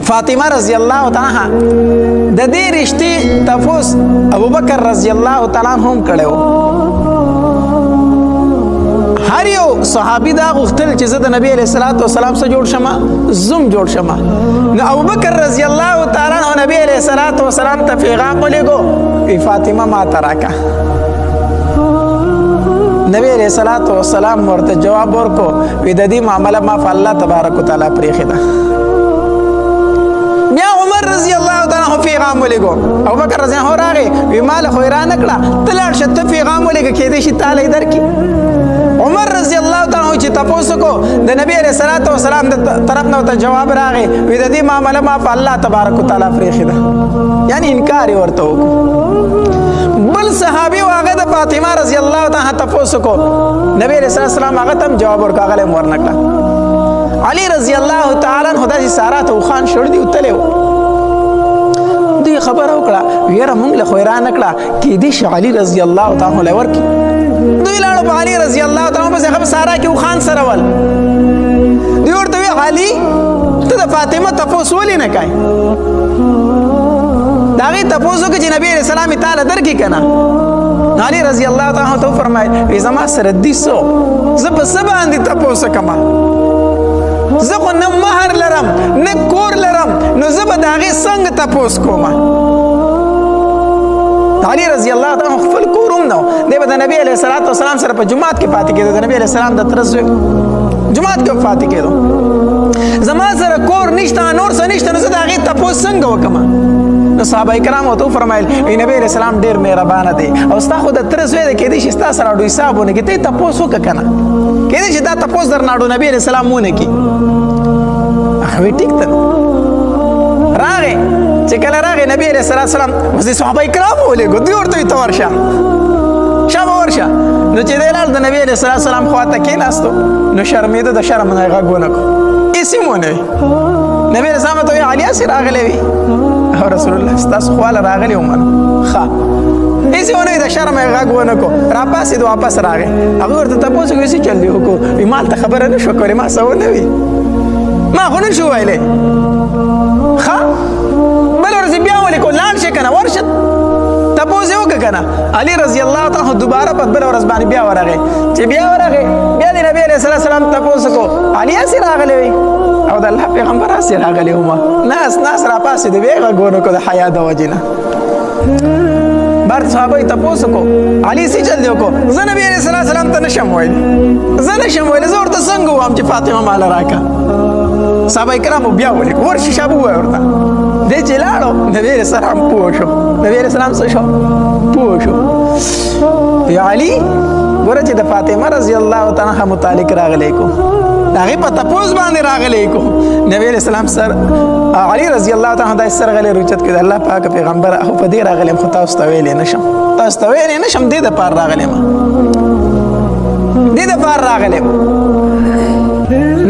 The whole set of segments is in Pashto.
فاطمه رضی الله تعالی عنها د دې رشتې تفوس ابوبکر رضی الله تعالی عنہ هم کړو. هر یو صحابي دا غوښتل چې زه د نبی علیه الصلاة والسلام سره جوړ شم، زوم جوړ شم. نو ابوبکر رضی الله تعالی عنہ نبی علیه الصلاة والسلام ته پیغام ولېږو، ای فاطمه ما ته راکه. نبی علیه الصلاة والسلام ورته جواب ورکو، وی د دې معامله ما په الله تبارک وتعالی پرېښې ده. بیا عمر رضی الله تعالی عنہ پیغام ولېږو، ابوبکر رضی الله عنه راغی، وی ما له خو یې رانه کړه، ته لاړ شه، ته پیغام ولېږه، کېدای شي تا له یې درکړي. عمر رضی الله تعالی عنہ چې تپوس وکړو، د نبی علیه الصلاة والسلام د طرف نه ورته جواب راغی، وی د دې معامله ما په الله تبارک وتعالی پرېښې ده، یعنی انکار یې ورته وکړو. بل صحابي و هغه د فاطمه رضی الله تعالی عنها تپوس وکړو، نبی علیه الصلاة والسلام هغه ته هم جواب ورکړ، هغه له یې هم ورنه کړه. علي رضی الله تعالی عنه داسې سارا ته اوښان شړ دي وتلی و، دوی خبره وکړه، ویره مونږ له خو یې رانه کړه، کېدای شي علي رضی الله تعالی عنه له ورکړي. دوی لاړو په علي رضی الله تعالی عنه پسې، هغه په سارا کې اوښان سره ول. دوی ورته وویل، علي ته د فاطمه تپوس ولې نه کوې؟ د هغې تپوس وکړه چې نبي علیه السلام یې تا له درکړي که نه. علي رضی الله تعالی عنه ته وفرمایل، وایي زما سره دي څه، زه په څه باندې تپوس وکړم؟ زه خو نه مهر لرم نه کور لرم، نو زه به د هغې څنګه تپوس کوم؟ علي رضی الله تعالی عنه خپل کور هم نه و، دی به د نبي علیه الصلاة والسلام سره په جومات کې پاتې کېده، د نبي علیه السلام د تره زوی جومات کې پاتې کېدو. زما سره کور نشته، نور څه نشته، نو زه د هغې تپوس څنګه وکړم؟ نو صحابه کرام ورته وفرمایل، ای نبی علیه السلام ډېر مهربانه دی او ستا خو د تره زوی دی، کېدای شي ستا سره اډو حساب ونه کړي، ته یې تپوس وکړه که نه، کېدای شي دا تپوس درنه اډو نبی علیه السلام ونه کړي. هغه وایي ټیک ده. راغی، چې کله راغی نبی علیه الصلاة والسلام اوس د صحابه کرامو ولېږو، دوی ورته وایي ته ورشه، شابه ورشه. نو چې دی لاړ د نبی علیه الصلاة والسلام خوا ته کېناستو، نو شرمېده، د شرم نه یې غږ ونه کړو، هېڅ یې ونه وي. نبی علیه السلام ته وایي علي هسې راغلی وي، او رسول الله ستاسو خوا له راغلی وم، ښه هېڅ یې ونه وي، د شرم یې غږ ونه کړو، راپاڅېد واپس راغی. هغه ورته تپوس وکړ، څه چل دی وکړو؟ وایي ما هلته خبره نه شوه کړې، ما څه ونه وي، ما خو نه شو ویلی. ښه بله ورځ یې بیا ولیکو، لاړ شې که نه، ورشه تپوس یې وکړه که نه. علي رضی الله تعالی عنه دوباره په بله ورځ باندې بیا ورغی، چې بیا ورغی بیا د نبی علیه الصلاة والسلام تپوس وکړو، علي هسې راغلی وي او د الله پیغمبر هسې راغلی وم، ناس ناس راپاڅېد، بیا یې غږ ونه کړو د حیا د وجې نه. بار صحابه یې تپوس وکړو، علي څه چل دی وکړو؟ زه نبی علیه الصلاة والسلام ته نشم ویلی، زه نشم ویلی، زه ورته څنګه ووایم چې فاطمه ماله راکړه؟ صحابه کرامو بیا ولیکو، ورشي شابه ووایه ورته. دی چې لاړو نبی علیه السلام پوه شو، نبی علیه السلام څه شو؟ پوه شو. یا علي ګوره چې د فاطمه رضی الله تعالی عنها متعلق راغلی کو، د هغې په تپوس باندې راغلی کو. نبی علیه السلام سر علي رضی الله تعالی عنه داسې سر غلی روچت کړ، الله پاک پیغمبر خو په دې راغلی یم، خو تاسو ته ویلی نه شم، تاسو ته ویلی نه شم، دې دپاره راغلی یم، دې دپاره راغلی یم.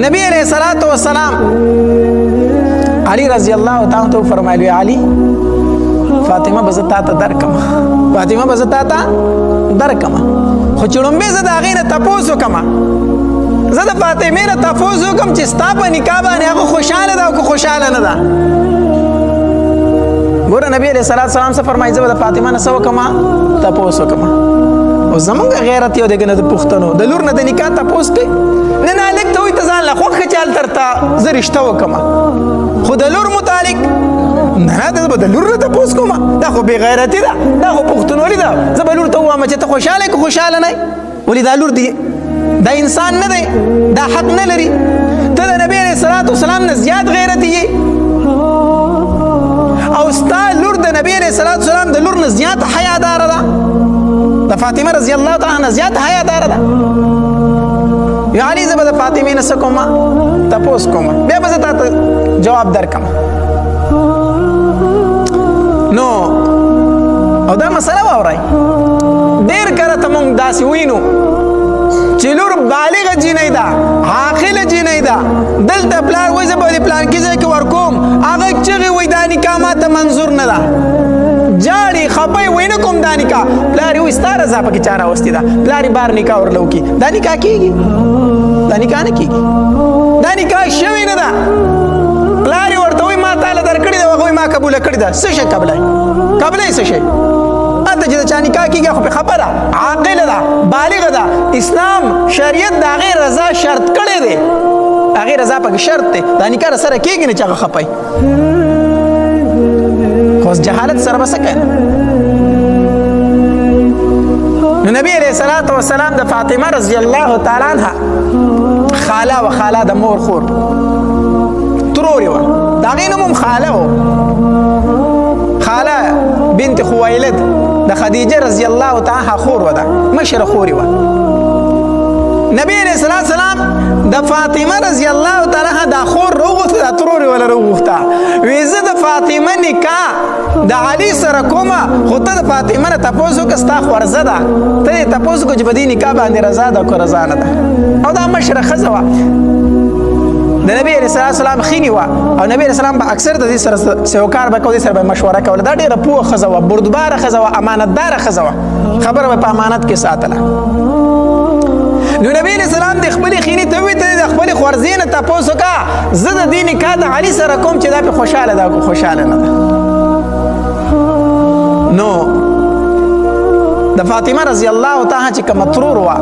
نبی علیه الصلاة والسلام علي رضی الله تعالی ته وفرمایل، وی علي فاطمه به زه تا ته درکم، فاطمه به زه تا ته درکم، خو چې لومبی زه د هغې نه تپوس وکړم، زه د فاطمې نه تپوس وکړم چې ستا په نکاح باندې هغه خوشحاله ده او که خوشحاله نه ده. ګوره نبی علیه الصلاة والسلام څه فرمایي، زه به د فاطمه نه څه وکړم؟ تپوس وکړم. او زمونږ غیرت یو دی که نه د پښتنو د لور نه د نکاح تپوس کوي، نه نه هلک ته وایي ته ځان له خوښ چې هلته درته زه رشته وکړم، خو د لور متعلق نه نه، زه به د لور نه تپوس کوم، دا خو بې غیرتي ده، دا خو پښتونولي ده. زه به لور ته ووایم چې ته خوشحاله یې که خوشحاله نه یې؟ ولې دا لور دی، دا انسان نه دی، دا حق نه لري. ته د نبی علیه الصلاة والسلام نه زیات غیرتي یې، او ستا لور د نبی علیه الصلاة والسلام د لور نه زیات حیاداره ده، د فاطمه رضی الله تعالی عنها زیات حیاداره ده. یا علي زه به د فاطمې نه څه کوم؟ تپوس کوم، بیا به زه تا ته جواب درکړم. نو او دا مسله واورئ، ډېر کله ته مونږ داسې وینو چې لور بالغه جینۍ ده، عاقله جینۍ ده، دلته پلار وایي زه به دې پلانکي ځای کې ورکوم، هغه چغې وایي دا نکاح ما ته منظور نه ده، جاړي خپه یې وایي نه کوم دا نکاح. پلار یې وایي ستا رضا پکې چا راوستې ده، پلار یې بار نکاح ورله وکړي، دا نکاح کېږي؟ دا نکاح نه کېږي، دا نکاح شوې نه ده. پلار یې ورته وایي ما تا قبوله کړې ده، څه شی قبلوي؟ قبلوي څه شی؟ هلته چې د چا نکاح کېږي خو پرې خبره عاقله ده، بالغه ده، اسلام شریعت د هغې رضا شرط کړی دی، هغې رضا پکې شرط دی، دا نکاح سره کېږي نه چې هغه خپه وي. خو اوس جهالت سره به څه کوې؟ نو نبی علیه الصلاة والسلام د فاطمه رضی الله تعالی عنها خاله و، خاله د مور خور ترور یې وه، د هغې نوم هم خاله و، خاله بنت خویلد د خدیجه رضی الله تعالی عنها خور وه، ده مشره خور یې وه. نبی علیه الصلاة والسلام د فاطمه رضی الله تعالی عنها دا خور راوغوښته، دا ترور یې وله راوغوښته، وی زه د فاطمه نکاح د علي سره کومه، خو ته د فاطمه نه تپوس وکړه، ستا خورزه ده، ته یې تپوس وکړه چې په دې نکاح باندې رضا ده که رضا نه ده. او دا مشره ښځه وه، د نبی علیه الصلاة والسلام خینې وه، او نبی علیه السلام به اکثر د دې سره سوکار به کو، دې سره به مشوره کوله. دا ډېره پوه ښځه وه، بردباره ښځه وه، امانتداره ښځه وه، خبره به په امانت کې ساتله. نو نبی علیه السلام د خپلې خینې ته وویل، ته د خپلې خورزې نه تپوس وکړه، زه د دې نکاح د علي سره کوم چې دا پې خوشحاله ده او که خوشحاله نه ده. نو د فاطمه رضی الله تعالی چې کومه ترور وه،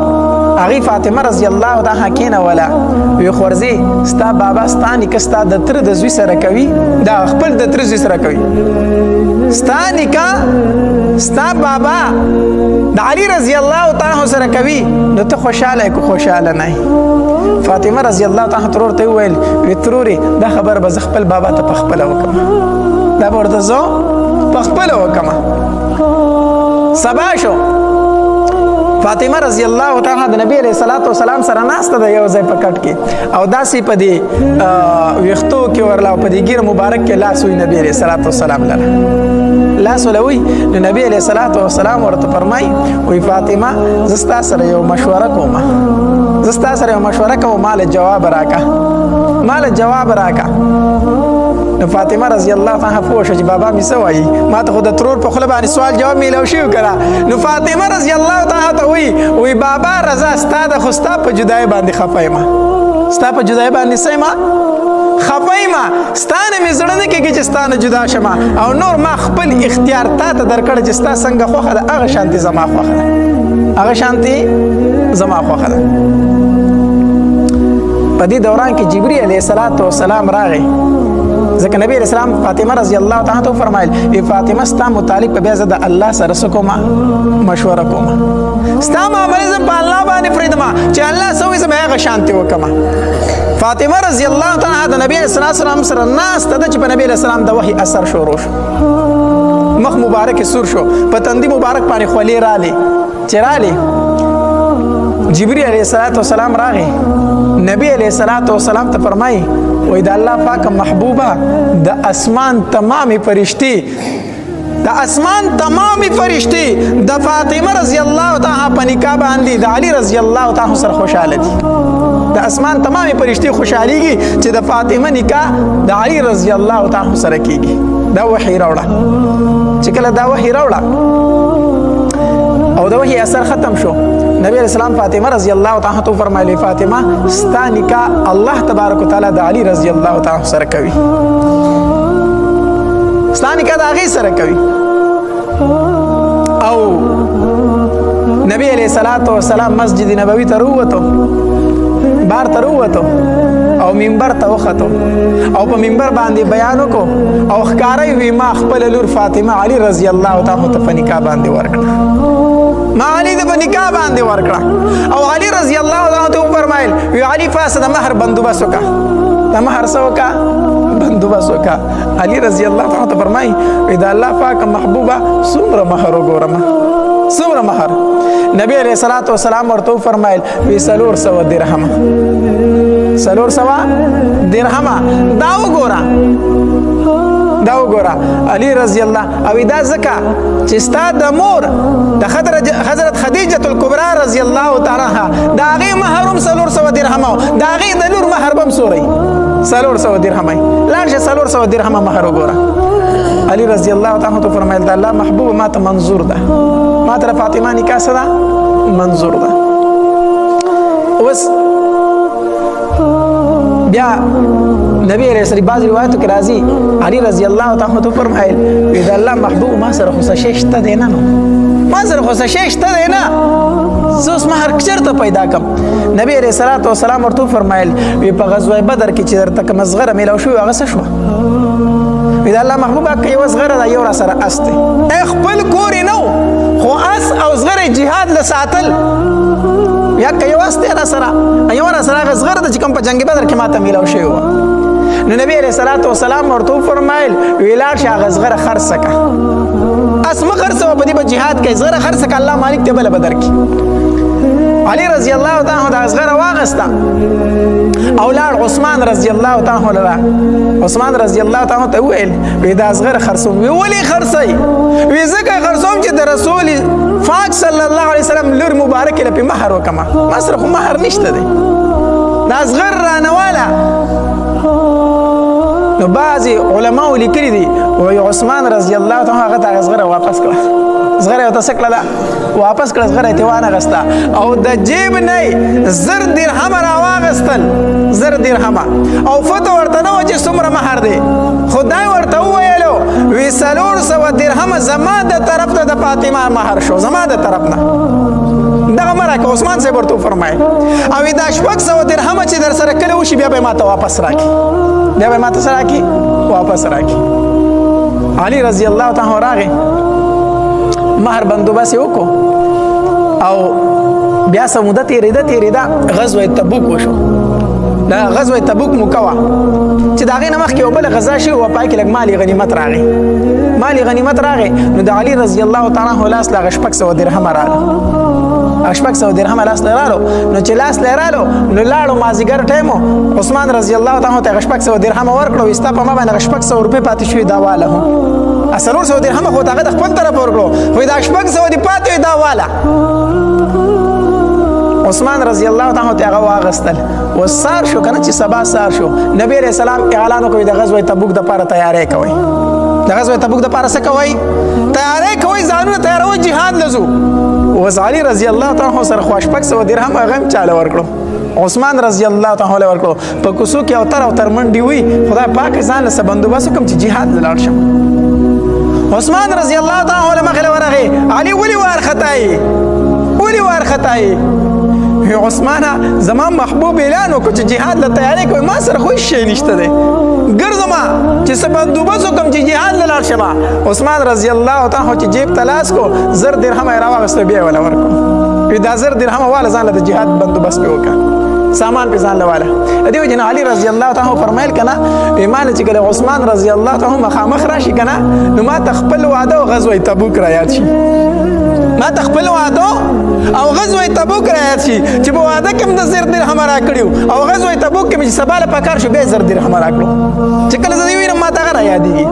هغې فاطمه رضی الله تعالی کېنوله، وی خورزې ستا بابا ستا نیکه ستا د تره د زوی سره کوي، دا خپل د تره زوی سره کوي، ستا نیکه ستا بابا د علي رضی الله تعالی سره کوي، نو ته خوشحاله یې که خوشحاله نه یې؟ فاطمه رضی الله تعالی ترور ته وویل، وی ترورې دا خبره به زه خپل بابا ته په خپله وکړم، دا به ورته زه په خپله وکړم. سبا شو، فاطمه رضی الله تعالی د نبی علیه الصلاة والسلام سره ناسته ده یو ځای په کټ کې، او داسې په دې ویښتو کې ورله او په دې ږیره مبارک کې لاس وي نبی علیه الصلاة والسلام لره لاس ولوي. نو نبی علیه الصلاة والسلام ورته فرمایي، وی فاطمه زه ستا سره یو مشوره کوم، زه ستا سره یو مشوره کوم، ماله جواب راکه، ماله جواب راکه. نو فاطمه رضی الله عنها پوه شوه چې بابا مې څه وایي، ما ته خو د ترور په خوله باندې سوال جواب میلاو شوی که نه. نو فاطمه رضی الله تعالی ته وایي، وایي بابا رضا ستا ده، خو ستا په جدایۍ باندې خفه یم، ستا په جدایۍ باندې څه یم؟ خفه یم، ستا نه مې زړه نه کېږي چې ستا نه جدا شم، او نور ما خپل اختیار تا ته درکړی چې ستا څنګه خوښه ده هغه شانتې زما خوښه ده، هغه شانتې زما خوښه ده. په دې دوران کې جبرئیل علیه الصلاة والسلام راغی، ځکه نبی علیه السلام فاطمه رضی الله تعالی ته وفرمایل، ای فاطمه ستا متعلق به بیا زه د الله سره څه کوم؟ مشوره کوم، ستا معامله زه په الله باندې پرېږدم چې الله څه وایي زه به هغه شانتې وکړم. فاطمه رضی الله تعالی د نبی علیه السلام سره ناسته ده چې په نبی علیه السلام د وحي اثر شروع شو، مخ مبارک سور شو، په تندي مبارک باندې خولې رالې، چې رالې جبرئیل علیه الصلاة والسلام راغی، نبی علیه الصلاة والسلام ته فرمایي، وایي د الله پاک محبوبه د اسمان تمامې فرشتې، د اسمان تمامې فرشتې د فاطمه رضی الله تعالی په نکاح باندې د علي رضی الله تعالی سره خوشحاله دي. د اسمان تمامې فرشتې خوشحالېږي چې د فاطمه نکاح د علي رضی الله تعالی سره کېږي. دا وحي راوړه، چې کله دا وحي راوړه او د وحي اثر ختم شو، نبی علیہ السلام فاطمه رضی الله تعالی ته فرمایلی، فاطمه ستا نکاح الله تبارک وتعالی د علي رضی الله تعالی سره کوي، ستا نکاح د هغې سره کوي. او نبی علیہ الصلوة والسلام مسجد نبوي ته ورووتو، بار ته ورووتو او منبر ته وختو، او په منبر باندې بیان وکړو او ښکاره وی ما خپله لور فاطمه علي رضی الله تعالی ته په نکاح باندې ورکړه، ما علي ته په نکاح باندې ورکړه. او علي رضی الله تعالی ته وفرمایل، وی علي فاسه د مهر بندوبست وکړه، د مهر څه وکړه؟ بندوبست وکړه. علي رضی الله تعالی ته فرمایي، وی د الله پاک محبوبه څومره مهر وګورم، څومره مهر؟ نبی علیہ الصلوة والسلام ورته وفرمایل، وی 400 درهمه، 400 درهمه. دا وګوره، دا وګوره علی رضی الله، او دا ځکه چې ستا د مور د حضرت خدیجة الکبرى رضی الله تعالی عنها د هغې مهر هم 400 درهمه، د هغې د لور مهر به هم څوری؟ 400 درهمه. لاړ شه 400 درهمه مهر وګوره. علی رضی الله تعالی عنه فرمایل، د الله محبوب ما ته منظور ده، ما ته فاطمه نکاح څه ده؟ منظور ده. اوس بیا نبی علیہ السلام، بعض روایتو کې راځي، علی رضی الله تعالی عنہ فرمایل، وی د الله محبوب، ما سره خو څه شی شته دی نه، نو ما سره خو څه شی شته دی نه، زه اوس مهر چېرته پیدا کم؟ نبی علیہ الصلوة والسلام ورته فرمایل، وی په غزوه بدر کې چې درته کوم زغره میلاو شوې، هغه څه شوه؟ وی د الله محبوب، که یو زغره ده، یو را سره اس دی. خپل کور نه، خو اس او زغره جهاد له ساتل. یا که یو اس دی را سره، یو را سره هغه زغره ده چې کوم په جنگ بدر کې ماته میلاو شوی و. نو نبی علیہ الصلوة والسلام ورته فرمایل، ویلاړ شه، هغه زغره خرڅ کړه، اس مه خرڅوه، په دې به جهاد کوي، زغره خرڅ کړه، الله مالک ته بله به درکړي. علی رضی الله تعالی عنہ دا زغره واغسته او لاړ عثمان رضی الله تعالی عنہ لره. عثمان رضی الله تعالی عنہ ته وویل، وی دا زغره خرڅوم. وی ولې خرڅوي؟ وی ځکه خرڅوم چې د رسول پاک صلی الله علیه وسلم لور مبارک له په مهر وکما، ما سره خو مهر نشته دی، دا زغر رانه واله. نو بعضې علماو لیکلي دي، وایي عثمان رضی الله تعالی هغه ته هغه زغره واپس کړه، زغره یې ورته څه کړه؟ واپس کړه. زغره یې ترې وانه او د جیب نه 1000 درهمه راواغستل، 1000 درهمه، او پته ورته نه وه چې څومره مهر دی. خدای ورته وویلو، وی 400 درهمه زما د طرف نه د فاطمه مهر شو، زما د طرف نه دغه مه راکه. عثمان صاحب ورته وفرمایل، او دا 600 درهمه چې در سره کله وشي، بیا به ماته واپس راکړي، بیا به ماته څه راکړي؟ واپس راکړي. علی رضی الله تعالی راغی، مهر بندوبست یې وکړو او بیا څه موده تېرېده تېرېده، غزوه تبوک وشو. دا غزوه تبوک موقع وه چې د هغې نه مخکې یو بله غزا شوې وه، پای کې لږ مالي غنیمت راغی، مالي غنیمت راغی. نو د علی رضی الله تعالی عنه لاس له هغه 600 درهمه راغله، هغه 600 درهمه لاس له رالو. نو چې لاس له رالو، نو لاړو، مازیګر ټایم، عثمان رضی الله تعالی عنه ته هغه 600 درهمه ورکړو. ستا په ما باندې هغه 600 روپۍ پاتې شوې، دا واله هم. 400 درهمه خو هغه د خپل طرف ورکړو، خو دا 600 دې پاتې، دا واله. عثمان رضی الله تعالی عنہ ته هغه واغستل. و سار شو کنه، چې سبا سار شو، نبی علیہ السلام اعلان وکړ، د غزوه تبوک د پاره تیاری کوي. د غزوه تبوک د پاره څه کوي؟ تیاری کوي، ځانونه تیاروي، جهاد لزو. وس علی رضی الله تعالی عنہ سره خو 600 درهم، هغه هم چاله ورکړو؟ عثمان رضی الله تعالی عنہ ورکړو. په کوڅو کې او تر او تر منډي وي، خدای پاک ځان له بندوبست کوم چې جهاد لاړ شم. عثمان رضی الله تعالی عنہ مخله ورغی، علی ولي وار خطای؟ ولي وار خطای؟ عثمانه، زما محبوب اعلان وکړ چې جهاد له تیاری کوي، ما سره خو هیڅ شی نشته دی، ګرځم چې څه بندوبست وکړم چې جهاد له لاړ شم. عثمان رضی الله تعالی چې جیب ته لاس کو، 1000 درهمه یې راواغسته، بیا یې وله ورکړو. وی دا 1000 درهمه واله، ځان له د جهاد بندوبست پې وکړه، سامان په ځان لواله. دیو جن علی رضی الله تعالی فرمایل کنه، ایمان چې کله عثمان رضی الله تعالی مخامخ راشي کنه، نو ما ته خپل وعده او غزوه تبوک را یاد شي، ما ته خپل وعده او غزوه تبوک را یاد شي، چې په وعده کې د 1000 درهم را کړیو او غزوه تبوک کې چې سبا له پکار شو، به 1000 درهم را کړو. چې کله زه وینم، ما ته هغه را یادېږي،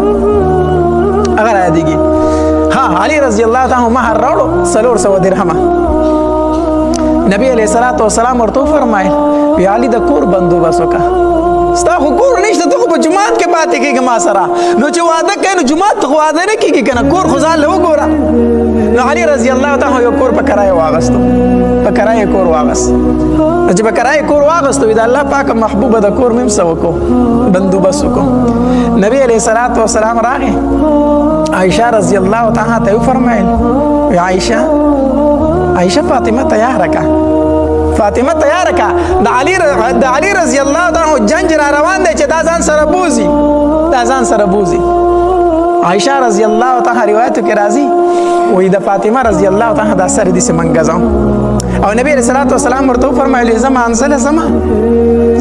هغه را یادېږي. ها، علی رضی الله تعالی مہر راوړو 400 درهمه. نبی علیہ الصلوۃ والسلام ورته فرمایل، وی علی، د کور بندوبست وکړه، ستا خو کور نشته، ته خو په جومات کې پاتې کېږي ما سره. نو چې واده کوي، نو جومات ته خو واده نه کېږي کنه، کور خو ځان له وګوره. نو علي رضی الله تعالی یو کور په کرایه واغستو، په کرایه کور واغست. نو چې په کرایه کور واغستو، دا الله پاک محبوب د کور مم څه وکړو؟ بندوبست وکړو. نبی علیہ الصلوۃ والسلام راغی، عائشه رضی الله تعالی ته فرمایل، عائشه، عائشه، فاطمه تیار کا، فاطمه تیار کا، د علی رضی الله تعالی عنہ جنج را روان دی چې دا ځان سره بوزي، دا ځان سره بوزي. عائشه رضی الله تعالی روایت کې راځي، وې د فاطمه رضی الله تعالی دا سر دې سمنګزاو او نبی رسول الله والسلام ورته فرمایلی، زما انزل زما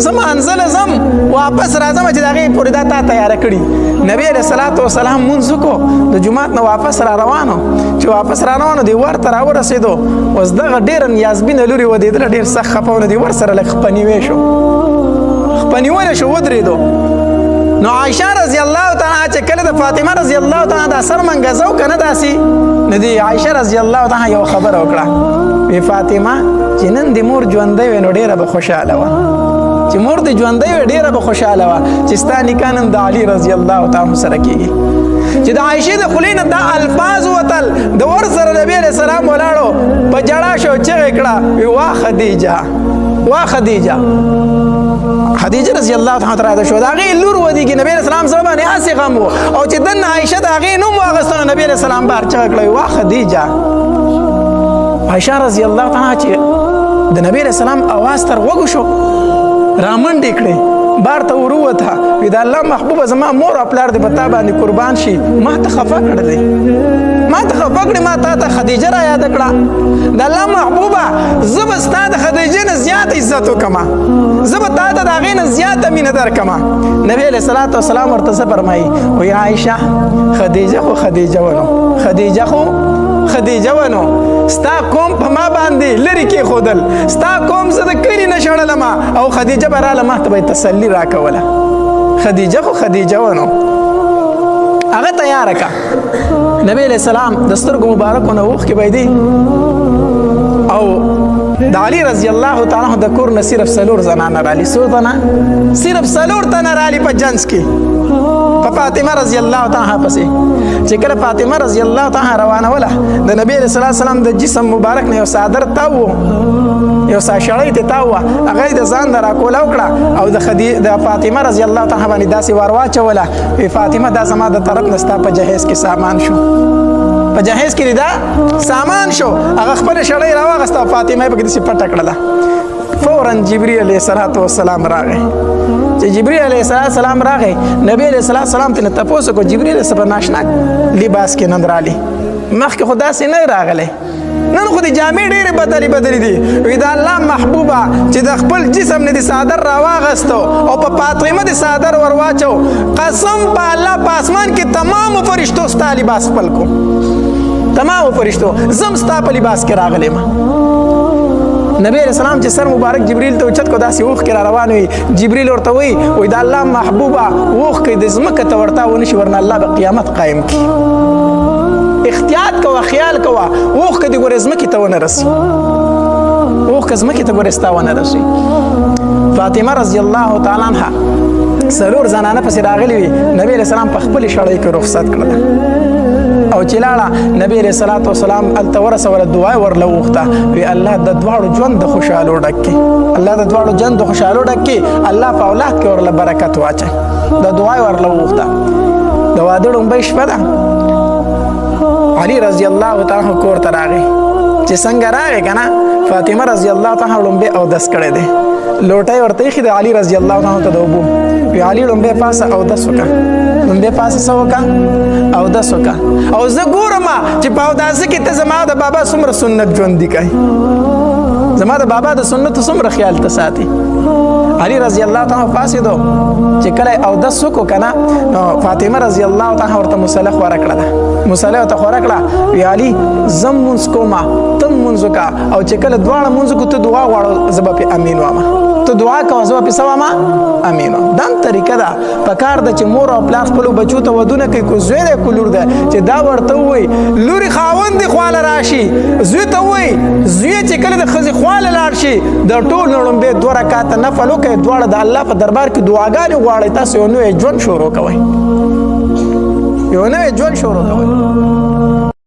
زما انزل زم واپس راځم چې دغه پورې دا تا تیار کړی. نبی علیہ الصلوۃ والسلام مونږ کو د جمعات نه واپس را روانو، چې واپس را روانو، دی ورته را ورسېدو. اوس دغه ډیر نیازبین لوري و دې ډیر سخت خپونه دی، ور سره لږ خپنیوي شو، خپنیول شو، ودرېدو. نو عائشه رضی الله تعالی چې کله د فاطمه رضی الله تعالی د سر منګزو کنه داسي، نو دی عائشه رضی الله تعالی یو خبره وکړه، وی فاطمه، چې نن د مور ژوندۍ وي نو ډیره به خوشاله وه، چې مور دې ژوندۍ وي ډیره به خوشاله وه چې ستا نکاح نن د علی رضی الله تعالی سره کیږي. چې د عائشه د خولې نه دا الفاظ وتل، د ور سره نبی علیہ السلام ولاړو، په جړا شو، چغې کړه، وا خدیجه، وا خدیجه. خدیجه رضی الله تعالی عنها شو، دا غي لور ودیږي. نبی علیہ السلام سره باندې هسې غم وو، او چې دنه عائشه د هغې نوم واغستنه، نبی علیہ السلام بار چغه کړه، وا خدیجه. عائشه رضی الله تعالی چې د نبی علیہ السلام اواز تر غوږو شو، رامنډې کړې، بار ته وروته، وی د الله محبوبه، زما مور او پلار دې په تا باندې قربان شي، ما ته خفه کړلې، ما ته خفه کړې، ما تا ته خدیجه را یاده کړه. د الله محبوبه، زه به ستا د خدیجې نه زیات عزت وکړم، زه به تا ته د هغې نه زیاته مینه درکړم. نبی علیه الصلاة والسلام ورته څه فرمایي؟ وایي عایشه، خدیجه خو خدیجه ونو، خدیجه خو خدیجه ونو، ستا قوم په ما باندې لرې کېښودل، ستا قوم زه د کلي نه شړلم، او خدیجه به راله ما ته به یې تسلي راکوله. خدیجه خو خدیجه ونو. هغه تیاره که نبی علیہ السلام د سترګو مبارکو نه اوښکې بهیدې، او د علی رضی الله تعالی عنہ د کور نه صرف څلور زنانه رالی. څو تنه؟ صرف څلور تنه رالی په جنس کې په فاطمه رضی الله تعالی پسې. چې کله فاطمه رضی الله تعالی روانه وله، د نبی علیہ السلام د جسم مبارک نه یو څادر تاو، یو څه شړۍ ته تاو، هغه د ځان نه راکوله وکړه، او د د فاطمه رضی الله تعالی باندې داسې ور واچوله. وی فاطمه، دا زما د طرف نه ستا په جهیز کې سامان شو، په جهیز کې دا سامان شو. هغه خپل شړۍ راواغسته او فاطمه یې پکې داسې پټه کړله. فورا جبرئیل علیه الصلاة والسلام راغی. چې جبرئیل علیه السلام راغی، نبی علیه الصلاة والسلام ته تپوس وکړو، جبرئیل څه په ناشنا لباس کې نن رالی، مخکې خو داسې نه راغلی، نن خو د جامې ډېرې بدلې بدلې دي. وی د الله محبوبه، چې د خپل جسم نه د څادر راواغستو او په فاطمه د څادر ور واچو، قسم په الله، په اسمان کې تمامو فرشتو ستا لباس خپل کو، تمامو فرشتو، زم ستا په لباس کې راغلی ما. نبی علیہ السلام چې سر مبارک جبرئیل ته اوچت کو، داسې اوښکې را روان وي. جبرئیل ورته وایي، وایي د الله محبوبه، اوښکې د ځمکه ته ورته ونه شي، ورنه الله به قیامت قایم کړي. احتیاط کوه، خیال کوه، اوښکه دې ګورې ځمکې ته ونه رسي، اوښکه ځمکې ته ګورې ستا ونه رسي. فاطمه رضی الله تعالی عنها څلور زنانه پسې راغلي وي، نبی علیہ السلام په خپلې شړۍ کې رخصت کړله، او چې لاړه، نبی علیہ الصلوة والسلام هلته ورسوله، دعا یې ورله وغوښته، وی الله د دواړو ژوند د خوشحالو ډک کړي، الله د دواړو ژوند د خوشحالو ډک کړي، الله په اولاد کې ورله برکت واچوي. د دعا یې ورله وغوښته. د واده ړومبۍ شپه ده، علی رضی الله تعالی عنہ کور ته راغی. چې څنګه راغی که نه، فاطمه رضی الله تعالی عنها ړومبی اودس کړی دی، لوټه ورته ایښې ده علی رضی الله تعالی عنہ ته د اوبو. وی علی، ړومبی پاسه اودس وکړه، ړومبی پاسه څه وکړه؟ اودس وکړه، او زه ګورم چې په اوداسه کې ته زما د بابا څومره سنت ژوندي کوي، زما د بابا د سنتو څومره خیال ته ساتي. علی رضی الله تعالی پاسېدو، چې کله اودس وکړو که نه، نو فاطمه رضی الله تعالی ورته مصلی خوره کړله، مصلی ورته خوره کړه. وی علی، زه مونځ کوم، ته مونځ وکړه، او چې کله دواړه مونځ وکړو، ته دعا غواړو، زه به پې امین وامه. ته دعا کوه، زه به پې څه وامه؟ امین وامه. دا هم طریقه ده. پکار ده چې مور او پلار خپلو بچو ته ودونه کوي، کو زوی دی کو لور دی، چې دا ورته ووایي، لورې خاوند دې خواله راشي، زوی ته ووایي، زوی چې کله د ښځې خواله لاړ شي، د ټول نه ړومبی دوه رکعته نفل وکړئ، دواړه د الله په دربار کې دعاګانې وغواړئ، تاسو یو نوی ژوند شروع کوئ، یو نوی ژوند شروع کوئ.